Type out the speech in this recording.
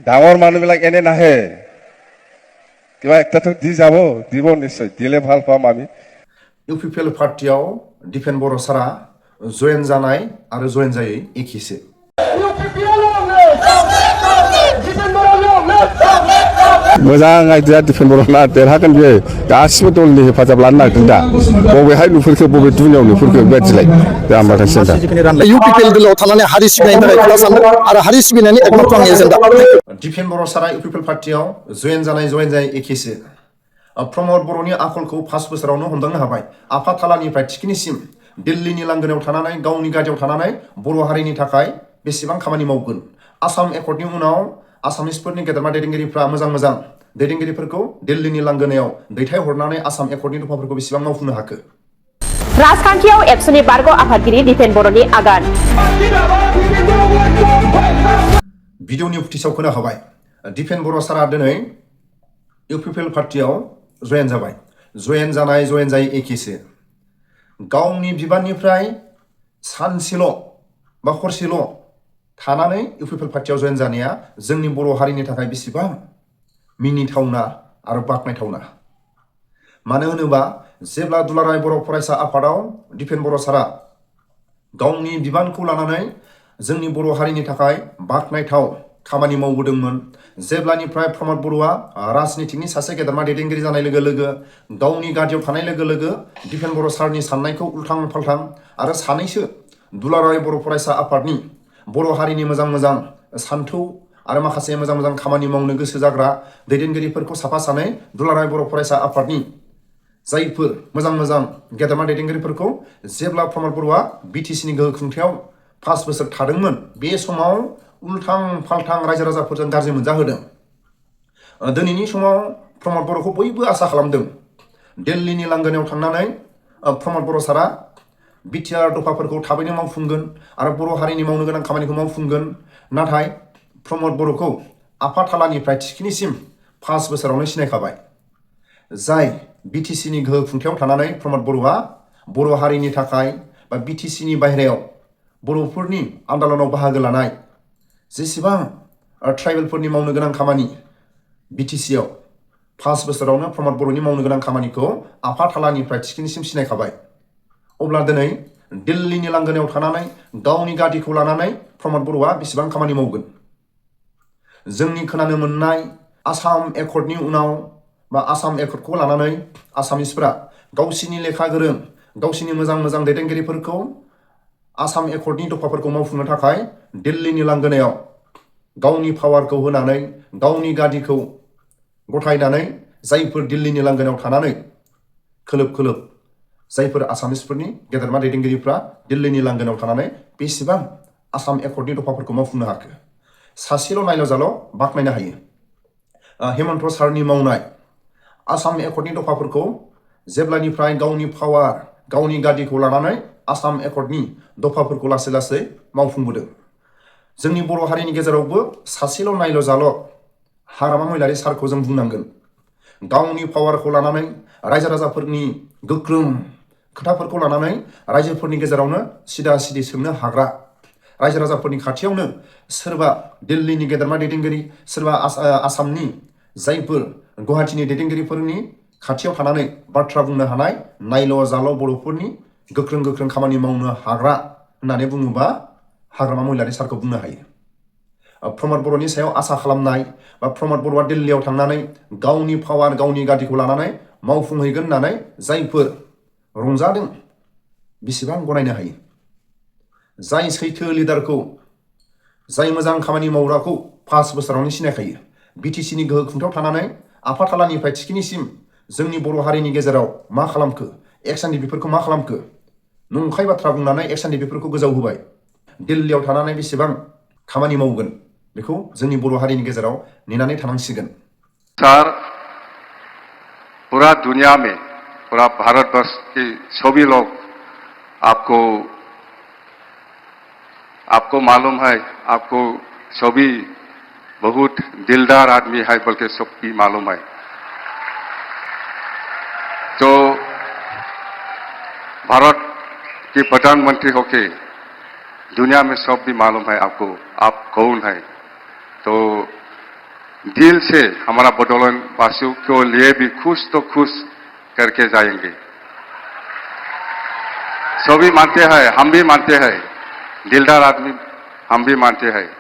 ডাঙৰ মানুহবিলাক এনে নাহে কিবা একটাতো দি যাব দিব নিশ্চয় দিলে ভাল পাম আমি UPPL पार्टियाव डिफेन बर' सारा जयेन जानाय आरो जयेन जायै एखेसो मोजां आइडिया डिफेन बर'ना देरहागोन बियो गासिबो दलनि हेफाजाब लानो नागिरदों दा बबेहाय नुफोरखो बबे दुनियाव नुफोरखो बेबायदिलाय दा माखासे UPPL दलाव थानानै हारि सिबिनायनि थाखाय खोथा सानदों आरो हारि सिबिनायनि एकमात्र आंनि एजेन्डा डिफेन बर' सारा UPPL पार्टियाव जयेन जायै एखेसो प्रमद बर'नि आखलखौ 5 बोसोरावनो हमदांनो हाबाय आफाथालानिफ्राय थिखिनिसिम दिल्लीनि लांगोनायाव थानानै गावनि गारियाव थानानै बर' हारिनि थाखाय बेसेबां खामानि मावगोन आसाम एकर्डनि उनाव आसामिसफोरनि गेदेरमा दैदेनगिरिफ्रा मोजां दैदेनगिरिफोरखौ दिल्लीनि लांगोनायाव दैथायहरनानै आसाम एकर्डनि दफाफोरखौ बेसेबां मावफुंनो हाखो राजखान्थियाव एबसुनि बारग' आफादगिरि डिफेन बर'नि आगान भिडिअनि फुटेजाव खोनाखाबाय डिफेन बर' सारा दिनै UPPL पार्टियाव जयेन जाबाय जयेन जायै एखेसो गावनि बिबाननिफ्राय सानसेल' बा हरसेल' थानानै UPPL पार्टियाव जयेन जानाया जोंनि बर' हारिनि थाखाय बेसेबां मिनिथावना आरो बाख्नायथावना मानो होनोबा जेब्ला दुलाराय बर' फरायसा आफादाव डिफेन बर' सारा गावनि बिबानखौ लानानै जोंनि बर' हारिनि थाखाय बाख्नायथाव खामानि मावबोदोंमोन जेब्लानिफ्राय प्रमद बर'आ राजनितिनि सासे गेदेरमा दैदेनगिरि जानाय लोगो लोगो गावनि गादियाव थानाय लोगो लोगो डिफेन बर' सारनि साननायखौ उल्थां फाल्थां आरो सानैसो दुलाराय बर' फरायसा आफादनि बर' हारिनि मोजां सान्थौ आरो माखासे मोजां खामानि मावनो गोसो जाग्रा दैदेनगिरिफोरखौ साफा सानै दुलाराय बर' फरायसा आफादनि जायफोर मोजां गेदेरमा दैदेनगिरिफोरखौ जेब्ला प्रमद बर'आ BTCनि गोहो खुंथायाव 5 बोसोर थादोंमोन बे समाव उल्थां फाल्थां रायजो राजाफोरजों गाज्रि मोनजाहोदों दिनैनि समाव प्रमद बर'खौ बयबो आसा खालामदों दिल्लीनि लांगोनायाव थांनानै प्रमद बर' सारा बिटिआर दफाफोरखौ थाबैनो मावफुंगोन आरो बर' हारिनि मावनो गोनां खामानिखौ मावफुंगोन नाथाय प्रमद बर'खौ आफाथालानिफ्राय थिखिनिसिम 5 बोसोरावनो सिनायखाबाय जाय BTCनि गोहो खुंथायाव थानानै प्रमद बर'आ बर' हारिनि थाखाय बा BTCनि बाहेरायाव बर'फोरनि आन्दोलनाव बाहागो लानाय जेसेबां ट्राइबेलफोरनि मावनो गोनां खामानि BTCआव 5 बोसोरावनो प्रमद बर'नि मावनो गोनां खामानिखौ आफाथालानिफ्राय थिखिनिसिम सिनायखाबाय अब्ला दिनै दिल्लीनि लांगोनायाव थानानै गावनि गादिखौ लानानै प्रमद बर'आ बेसेबां खामानि मावगोन जोंनि खोनानो मोननाय आसाम एकर्डनि उनाव बा आसाम एकर्डखौ लानानै आसामिसफोरा गावसिनि लेखा गोरों गावसिनि मोजां दैदेनगिरिफोरखौ आसाम एकर्डनि दफाफोरखौ मावफुंनो थाखाय दिल्लीनि लांगोनायाव गावनि पावारखौ होनानै गावनि गादिखौ गथायनानै जायफोर दिल्लीनि लांगोनायाव थानानै खोलोब जायफोर आसामिसफोरनि गेदेरमा दैदेनगिरिफ्रा दिल्लीनि लांगोनायाव थानानै बेसेबां आसाम एकर्डनि दफाफोरखौ मावफुंनो हाखो सासेल' नायल' जाल' बाख्नायनो हायो हेमन्त सारनि मावनाय आसाम एकर्डनि दफाफोरखौ जेब्लानिफ्राय गावनि पावार गावनि गादिखौ लानानै आसाम एकर्डनि दफाफोरखौ लासै मावफुंबोदों जोंनि बर' हारिनि गेजेरावबो सासेल' नायल' जाल' हाग्रामा महिलारि सारखौ जों बुंनांगोन गावनि पावारखौ लानानै रायजो राजाफोरनि गोख्रों खोथाफोरखौ लानानै रायजोफोरनि गेजेरावनो सिदा सिदि सोंनो हाग्रा रायजो राजाफोरनि खाथियावनो सोरबा दिल्लीनि गेदेरमा दैदेनगिरि सोरबा आसामनि जायफोर गुवाहाटीनि दैदेनगिरिफोरनि खाथियाव थानानै बाथ्रा बुंनो हानाय नायल' जाल' बर'फोरनि गोख्रों खामानि मावनो हाग्रा होननानै बुङोबा हाग्रामा महिलारि सारखौ बुंनो हायो प्रमद बर'नि सायाव आसा खालामनाय बा प्रमद बर'आ दिल्लीयाव थांनानै गावनि पावार गावनि गादिखौ लानानै मावफुंहैगोन होननानै जायफोर रंजादों बेसेबां गनायनो हायो जाय सैथो लिडारखौ जाय मोजां खामानि मावग्राखौ 5 बोसोरावनो सिनायखायो BTCनि गोहो खुंथायाव थानानै आफाथालानिफ्राय थिखिनिसिम जोंनि बर' हारिनि गेजेराव मा खालामखो एक्सन बेफोरखौ मा खालामखो नंखाय बाथ्रा बुंनानै एक्सन बेफोरखौ गोजाव होबाय दिल्लीयाव थानानै बेसेबां खामानि मावगोन बेखौ जोंनि बर' हारिनि गेजेराव नेनानै थानांसिगोन सर पूरा दुनिया में पूरा भारतवर्ष के सभी लोग आपको मालूम है आपको सभी बहुत दिलदार आदमी है बोल के सबकी मालूम है तो भारत के प्रधानमंत्री होके दुनिया में सब भी मालूम है आपको आप कौन है तो दिल से हमारा बडौलन वासियों के लिए भी खुश तो खुश करके जाएंगे। सभी मानते हैं, हम भी मानते हैं, दिलदार आदमी हम भी मानते हैं।